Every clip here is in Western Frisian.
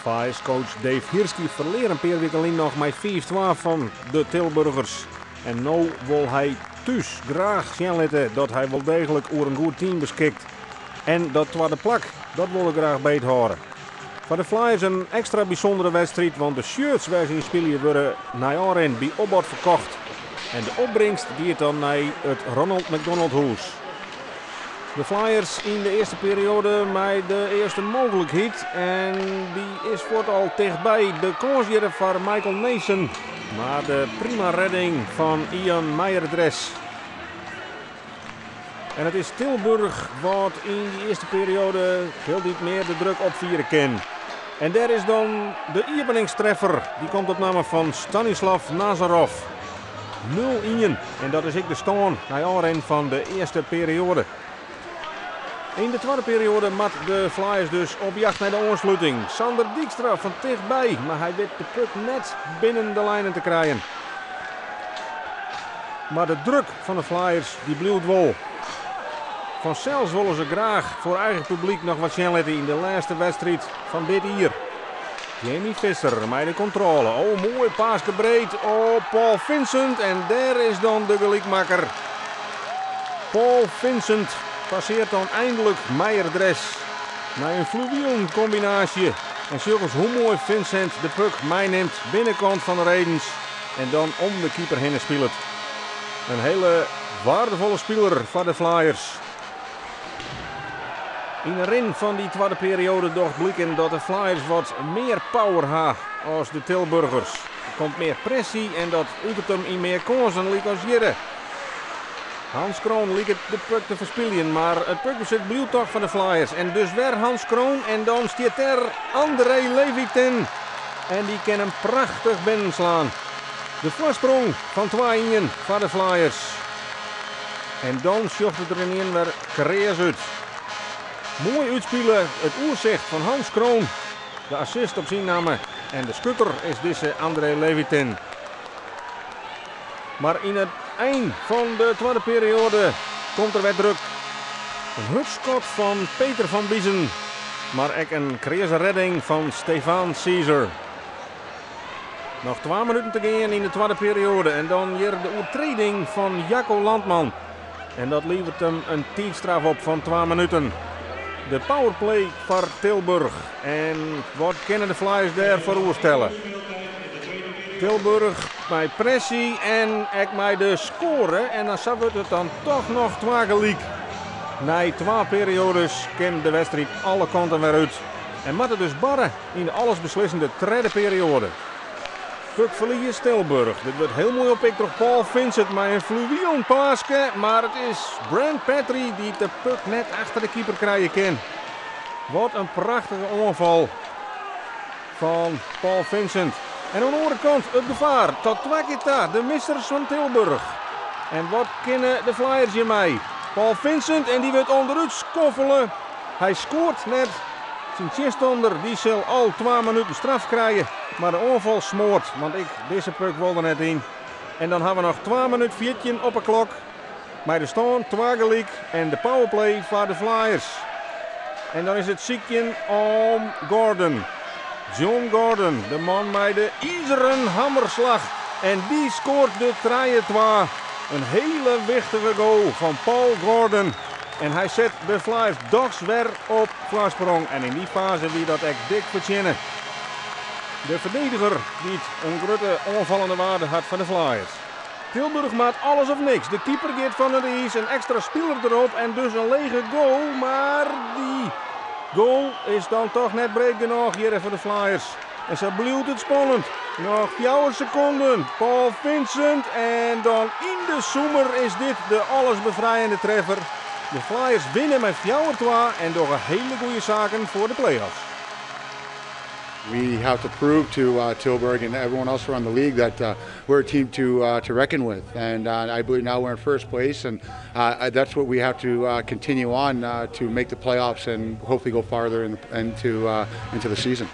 Flyers-coach Dave Hyrsky ferlear in pear wiken lyn noch mei 5-2 fan de Tilburgers. En no wol hy thús graach sjen litte dat hy wol deeglik oer in goed team beskikt. En dat twadde plak, dat wol er graach beethâlde. Foar de Flyers in ekstra bysûndere wedstriid, want de shirts wêr't se yn spylje wurde nei ôfrin by opbod ferkocht. En de opbringst giet dan nei it Ronald McDonald Hûs. De Flyers yn de earste perioade mei de earste mooglikheid. En dy is fuort al tichtby de kâns hjir foar Michael Nason. Mar de prima redding fan Ian Meijerdres. En it is Tilburg wat yn dy earste perioade hieltyd mear de druk opfiere kin. En dêr is dan de iepeningstreffer. Dy komt op namme fan Stanislav Nazarov. 0-1. En dat is ek de stân nei ôfrin fan de earste perioade. Yn de twadde perioade moat de Flyers dus op jacht nei de oansluting. Sander Dijkstra fan tichtby, mar hy wit de puck net binnen de linen te krijen. Mar de druk fan de Flyers dy bliuwt wol. Fansels wolle se graach foar eigen publyk noch wat sjen litte yn de lêste wedstriid fan dit jier. Jamie Visser mei de kontrôle. Oh, moai paaske breed op Paul Vincent. En dêr is dan de gelykmakker. Paul Vincent passearret dan einlik Meijerdres nei in fluwielen kombinaasje. En sjoch ris hoe moai Vincent de puck meinimt binnenkant fan de redens en dan om de keeper hinne spilet. In hiele weardefolle spiler foar de Flyers. Yn de rin fan dy twadde perioade docht bliken dat de Flyers wat mear power ha as de Tilburgers. Der komt mear pressy en dat uteret him yn mear kânsen lykas hjirre. Hans Kroon liket de puck te ferspyljen, mar it puckbesit bliuwt toch foar de Flyers. En dus wer Hans Kroon en dan stiet der André Levitin. En dy kin him prachtich binnenslaan. De foarsprong fan 2-1 foar de Flyers. En dan sjocht it der ynienen wer kreas út. Moai útspile it oersicht fan Hans Kroon. De assist op syn namme en de skutter is dizze André Levitin. Mar yn it ein fan de twadde perioade komt der wer druk. In hurd skot fan Peter van Biezen, mar ek in kreaze redding fan Stefan Caesar. Noch twa minuten te gean yn de twadde perioade en dan hjir de oertreding fan Jacco Landman. En dat leveret him in tiidstraf op fan twa minuten. De powerplay foar Tilburg. En wat kinne de Flyers dêr foar stelle? Tilburg mei pressy en ek mei de skoare. En dan sa wurdt it dan dochs noch twa gelyk. Nei twa perioades kin de wedstriid alle kanten wer út. En moat it dus barre yn de allesbeslissende tredde perioade. Puckferlies Tilburg. Dit wurdt hiel moai oppikt troch Paul Vincent mei in fluwielen paaske. Mar it is Brent Petrie dy't de puck net achter de keeper krije kin. Wat in prachtige oanfal fan Paul Vincent. En oan de oare kant it gefaar tot twa kear ta, de missers fan Tilburg. En wat kinne de Flyers hjirmei? Paul Vincent en dy wurdt ûnderút skoffele. Hy skoart net. Syn tsjinstanner dy sil al 2 minuten straf krije. Mar de oanfal smoart, want ek dizze puck wol der net yn. En dan ha we noch 2 minuten 14 op 'e klok. Mei de stân 2 gelyk en de powerplay foar de Flyers. En dan is it sykjen om Gordon. John Gordon, de man mei de izeren hammerslach. En dy skoart de 3-2. In hiele wichtige goal fan Paul Gordon. En hy set de Flyers dochs wer op foarsprong. En yn dy faze wie dat ek dik fertsjinne. De ferdediger dy't in grutte oanfallende wearde hat foar de Flyers. Tilburg moat alles of niks. De keeper giet fan it iis, in ekstra spiler derop en dus in lege goal. Mar dy goal is dan dochs net breed genôch hjir foar de Flyers. En sa bliuwt it spannend. Noch 4 sekonden. Paul Vincent en dan yn de zoemer is dit de allesbefrijende treffer. De Flyers winne mei 4-2 en dogge hiele goede saken foar de play-offs. We have to prove to Tilburg and everyone else around the league that we're a team to reckon with. And I believe now we're in first place, and that's what we have to continue on to make the playoffs and hopefully go farther into the season.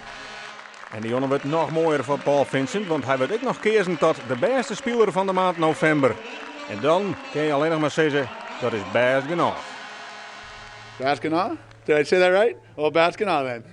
En dy jûn wurdt noch moaier foar Paul Vincent, want hy wurdt ek noch keazen ta de bêste spiler fan de maand novimber. En dan kinne je allinnich mar sizze, dat is bêst genôch. Bêst genôch? Did I say that right? Well, bêst genôch then.